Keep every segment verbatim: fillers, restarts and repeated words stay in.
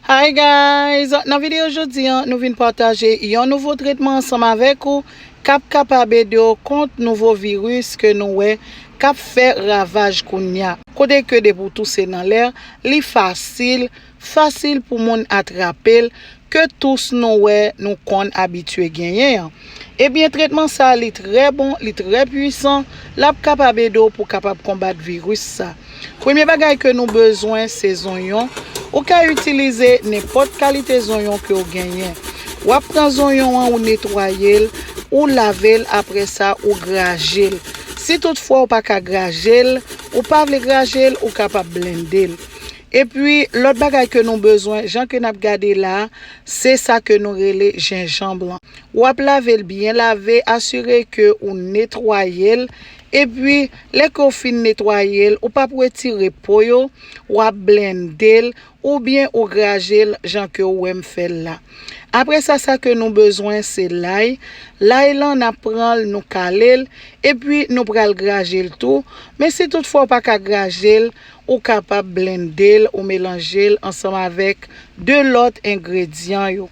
Hi guys, nan videyo jodi an, nou vin pataje yon nouvo tretman ansanm avèk ou k ap kapab ede w kont nouvo viris ke nou wè k ap fè ravaj kounye a. Kote ke depi w touse nan lè, li fasil, fasil pou moun atrape l, ke tous nou wè nou konn abitye genyen an. Ebyen, tretman sa a, li trè bon, li trè pwisan, l ap kapab ede w pou w kapab konbat viris sa. Premye bagay ke nou bezwen, se zonyon. Ou ka itilize nenpòt kalite zonyon ke w genyen. W ap pran zonyon an, ou netwaye l, ou lave l, apre sa, ou graje l. Si toutfwa ou pa ka graje l, ou pa vle graje l, ou kapab blende l. Epi, lòt bagay ke nou bezwen, jan ke n ap gade la, se sa ke nou rele jenjanm lan. W ap lave l byen lave, asire ke ou netwaye l. Epi, lè ke w fin netwaye l, ou p ap retire po yo, w ap blende l, oubyen ou graje l jan ke w wè m fè l la. Apre sa, sa ke nou bezwen, se lay. Lay lan, n ap pran l, nou kale l, epi nou pral graje l tou. Men si toutfwa w pa ka graje l, ou kapab blende l, ou melanje l ansanm avèk de lòt engredyan yo.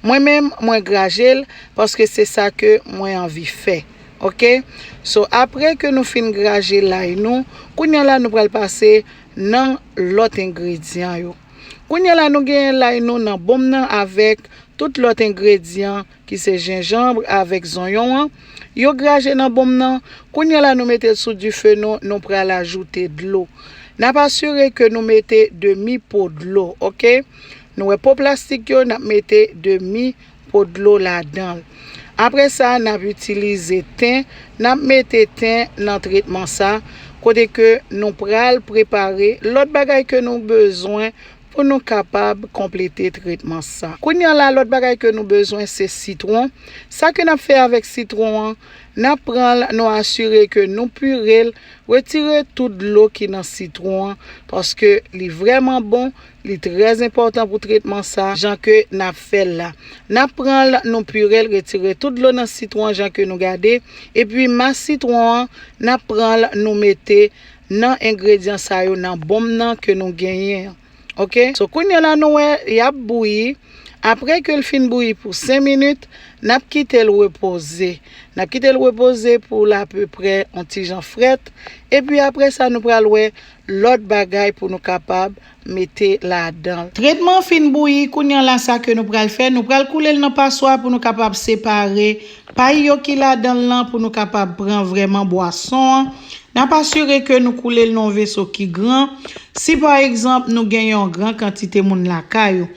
Mwen menm, mwen graje l, paske se sa ke mwen anvi fè. Oke? So, apre ke nou fin graje lay nou, kounye a la nou pral pase nan lòt engredyan yo. Kounye a la nou genyen lay nou nan bonm nan avèk tout lòt engredyan ki se jenjanm avèk zonyon an. Yo graje nan bonm nan. Kounye a la nou mete l sou dife nou, nou pral ajoute dlo. N ap asire ke nou mete demi po dlo, oke? Nou wè po plastik yo, n ap mete demi po dlo ladan l. Apre sa, n ap itilize ten, n ap mete ten nan tretman sa, kote ke nou pral prepare lòt bagay ke nou bezwen pou nou kapab konplete tretman sa. Kounye a la, lòt bagay ke nou bezwen, se sitwon. Sa ke n ap fè avèk sitwon an, n ap pran l, nou asire ke nou pire l, retire tout dlo ki nan sitwon an, paske li vrèman bon, li trè enpòtan pou tretman sa, jan ke n ap fè l la. N ap pran l, nou pire l, retire tout dlo nan sitwon an, jan ke nou gade, epi mas sitwon an, n ap pran l, nou mete nan engredyan sa yo, nan bonm nan ke nou genyen an. Oke? So, kounye a la, nou wè, y ap bouyi. Apre ke l fin bouyi pou senk minit, n ap kite l repoze. N ap kite l repoze pou l apeprè yon ti jan frèt. Epi apre sa, nou pral wè lòt bagay pou nou kapab mete ladan l. Tretman an fin bouyi, kounye a la, sa ke nou pral fè, nou pral koule l nan paswa pou nou kapab separe pay yo ki ladan l lan, pou nou kapab pran vrèman bwason an. N ap asire ke nou koule l nan yon veso ki gran. Si pa egzanp, nou gen yon gran kantite moun lakay ou,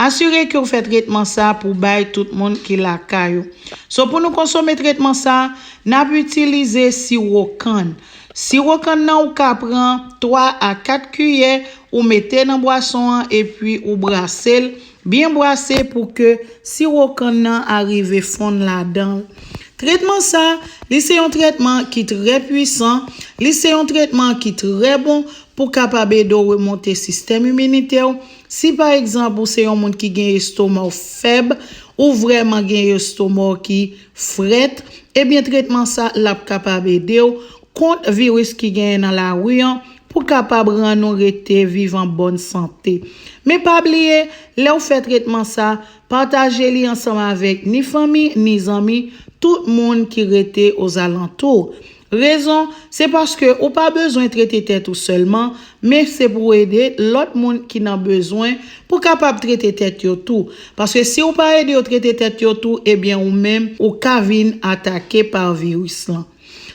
asire ke w fè tretman sa pou bay tout moun ki lakay ou. So, pou nou konsome tretman sa, n ap itilize siwo kann. Siwo kann nan, ou ka pran twa a kat kiyè, ou mete nan bwason an, epi ou brase l, byen brase pou ke siwo kann nan arive fonn ladan l. Tretman sa, li se yon tretman ki trè pwisan, li se yon tretman ki trè bon pou kapab ede w remonte sistèm iminitè w. Si pa egzanp, ou se yon moun ki gen estoma w fèb, ou vrèman gen estoma w ki frèt, ebyen, tretman sa, l ap kapab ede w kont viris ki genyen nan lari an, pou kapab rann ou rete viv an bòn sante. Men pa bliye, lè w fè tretman sa, pataje li ansanm avèk ni fanmi, ni zanmi, tout moun ki rete ozalantou w. Rezon, se paske ou pa bezwen trete tèt ou sèlman, men se pou w ede lòt moun ki nan bezwen pou kapab trete tèt yo tou. Paske si w pa ede yo trete tèt yo tou, ebyen ou menm, ou ka vin atake pa viris lan.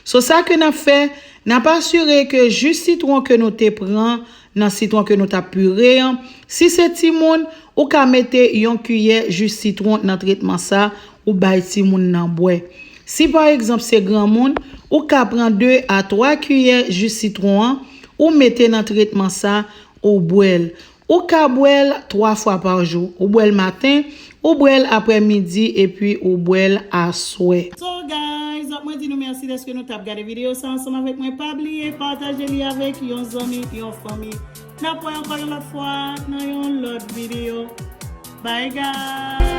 So, sa ke n ap fè, n ap asire ke ji sitwon ke nou te pran nan sitwon ke nou t ap pire an, si se timoun, ou ka mete yon kiyè ji sitwon nan tretman sa, ou bay timoun nan bwè. Si pa egzanp se granmoun, ou ka pran de a twa kiyè ji sitwon an, ou mete nan tretman sa, ou bwè l. Ou ka bwè l twa fwa pa jou. Ou bwè l maten, ou bwè l aprèmidi, epi ou bwè l aswè. So guys, mwen di nou mèsi dèske nou t ap gade videyo sa ansanm avèk mwen. Pa bliye pataje li avèk yon zanmi, yon fanmi. N ap wè ankò yon lòt fwa nan yon lòt videyo. Bye guys!